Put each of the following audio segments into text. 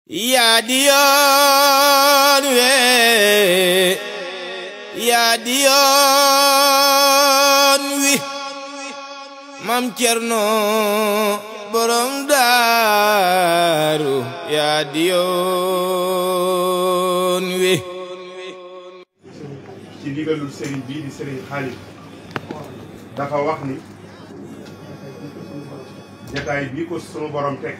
yaa di yoon we yaa di yoon wi Maam Cerno borom daaru yaa di yoon wi ci ndigalul sëriñ bii di sëriñ Xaalid dafa wax ni jotaay bii ko sunu borom teg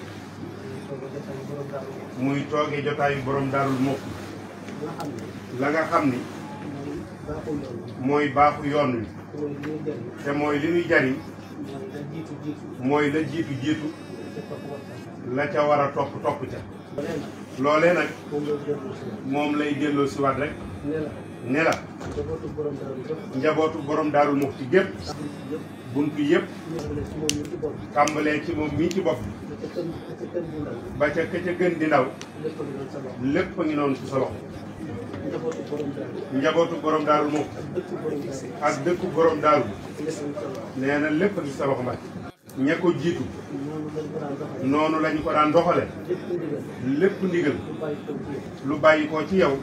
muy toogee jotaayu borom daarul Muxti la nga xam ni mooy baaxu yoon wi te mooy li ñuy jariñ mooy la jiitu jiitu la ca war a topp ca loolee nag moom lay delloo si waat rek ne la njabootu borom daarul Muxti gépp buntu yëpp tàmbalee ci moom mii ci bopp ba ca ka ca gën di ndaw lépp a ngi noonu ci sa loxo njabootu borom daarul Muxti ak dëkku borom daaru nee na lépp a ngi sa loxo Mbàkke ña ko jiitu noonu lañu ko daan doxale lépp ndigal lu bàyyi ko ci yow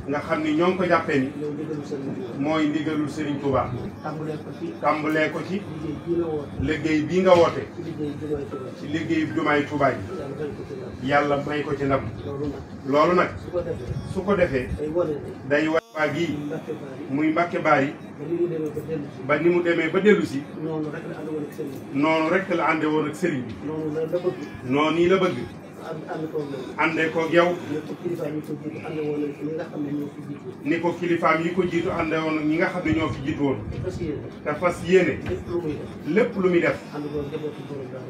nga xam ni ñoo ngi ko jàppee ni mooy ndigalul Serigne Touba tàmbalee ko ci liggéey bii nga woote ci liggéey jumaay Touba yi yàlla may ko ci ndam loolu nag su ko defee day waa gii muy Mbàkke Baari ba ni mu demee ba dellu si noonu rek la ànde woon ak sëriñ bi noonu nii la bëgg àndee koog yow ni ko kilifaam yi ko jiitu ànde woon ñi nga xam ne ñoo fi jiitu woon te fas yéene lépp lu muy def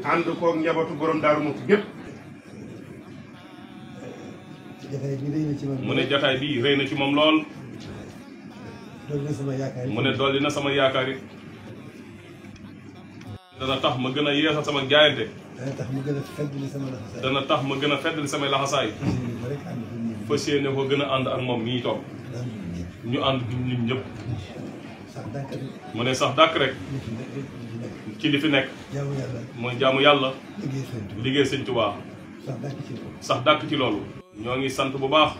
ànd koog njabootu borom daaru Muxti gépp mu ne jotaay bi rëy na ci moom lool mu ne dolli na sama yaakaar it dana tax ma gën a yeesal sama jaayante dana tax ma gën a feddali sama laxasaay dana tax ma gën a feddali samay laxasaay fas yéene ko gën a ànd ak moom mii toog ñu ànd ñun ñëpp mu ne sax dàkk rek ci li fi nekk mooy jaamu yàlla liggéey sëñ Tuubaa sax dàkk ci loolu ñoo ngi sant bu baax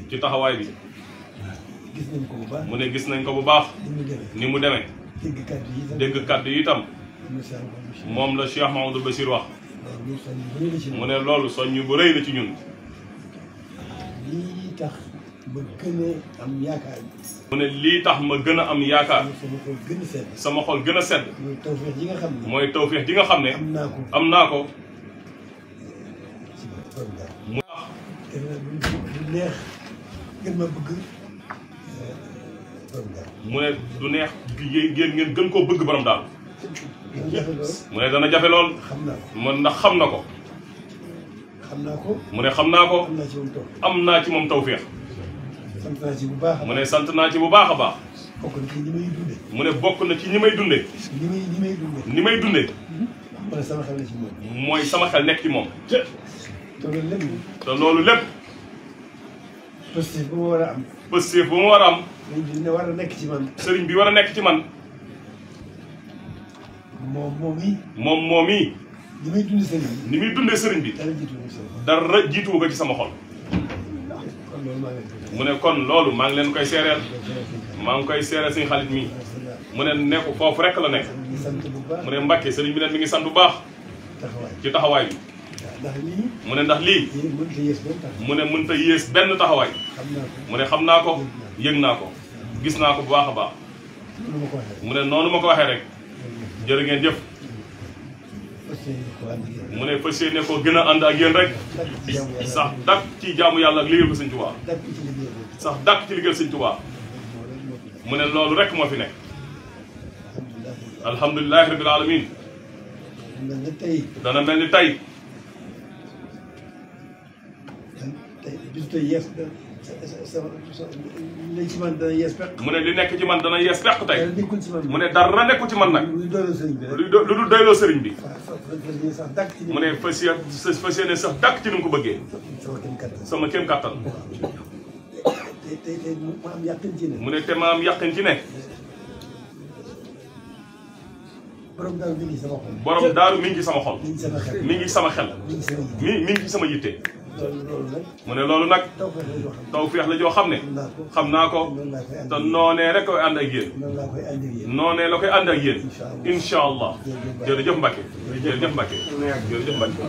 ci taxawaay bi mu ne gis nañ ko bu baax ni mu demee dégg kàddu yi itam moom la Cheikh Mahamadou Bachir wax mu ne loolu soññ bu rëy la ci ñun lii tax ma gën a am yaakaar mu ne lii tax ma gën a am yaakaar sama xol gën a sedd sama xol gën a sedd mooy tawfeex ji nga xam ne mooy tawfeex ji nga xam ne am naa ko mu neex gën ma bëgg mu ne du neex ngeen gën koo bëgg borom daal mu ne dana jafe lool man ndax xam na ko mu ne xam naa ko am naa ci moom tawfeex mu ne sant naa ci bu baax a baax mu ne bokk na ci ñi may dunde ni may dunde mooy sama xel nekk ci moom te loolu lépp positif bu ma war a am positif bu ma war a am sëriñ bi war a nekk ci man sëriñ bi war a nekk ci man moom yi ni muy dundee sëriñ bi ni muy dundee sëriñ bi dara jiituwu ko ci sama xol mu ne kon loolu maa ngi leen koy seereel maa ngi koy seereel suñu xalit mi mu ne nekk foofu rek la nekk mu ne Mbàkke sëriñ bi ne mi ngi sant bu baax ci taxawaay bi mu ne ndax lii mu ne mënta yées benn taxawaay mu ne xam naa ko yëg naa ko gis naa ko bu baax a baax mu ne noonu ma ko waxee rek jërë ngeen jëf mu ne fas yéene ko gën a ànd ak yéen rek sax dàkk ci jaamu yàlla ak liggéeyal ko sëñ Tuubaa sax dàkk ci liggéeyal sëñ Tuubaa mu ne loolu rek moo fi nekk alhamdulilahi rabbil alamin dana mel ni tey mu ne li nekk ci man dana yees peq tey mu ne dara nekkul ci man nag lu dul doyloo sëriñ bi mu ne fas yéene sax dàkk ci ni mu ko bëggee sama kéem kàttan mu ne te ma am yàqin ci ne borom daaru mi ngi sama xol. borom daaru mi ngi sama xol. mi ngi sama xel. mi ngi sama xel. mi ngi sama yitte. loolu nag. mu ne loolu nag. tawfeex la joo xam ne. xam naa ko. te noonee rek koy ànd ak yéen. noonee la koy ànd ak yéen. incha allah. jërëjëf Mbacke. jërëjëf Mbacke. jërëjëf Mbacke.